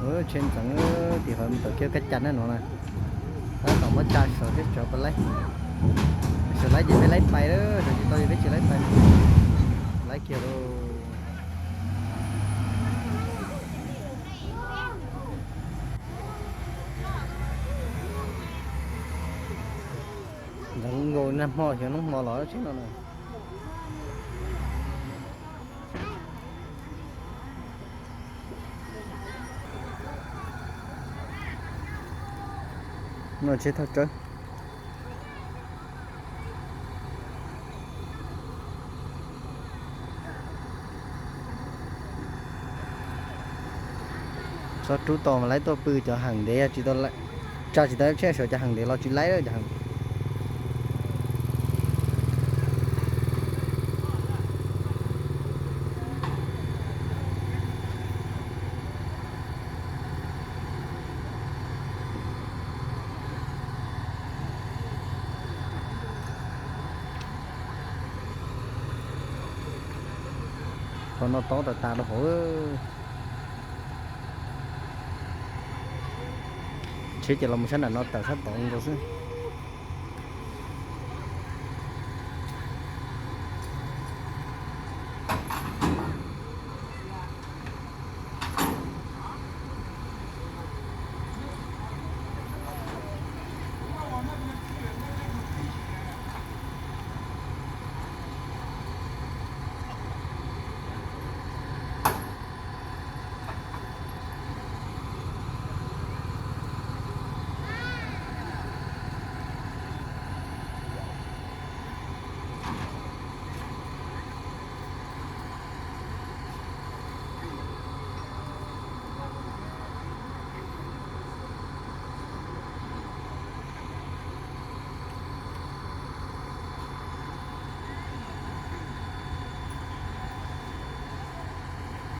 Tsheb ntxeev tim hov mus tom kiag Kab Cas na no na. Tab tom muab tsa sawv thiab, sawv pab laib. Sawv laib ces peb laib pais lawm, sawv tsis tau ces peb tsis laib pais. Laib kiag lauj. Ntxeev nkaus nag hmo xyov hnub hmo los tsheb no na. No tsheb thauj tsawb. Txhob rub tau mas laib tuaj pw cov heem ntev, tsis tau, tsa tsis tau tsheb sawv cov heem ntev los tsis laib cov heem. Qhov no tob tas tas rau hauv. Tsheb ces los mus sab nram no tawm sab tod nkaus xwb.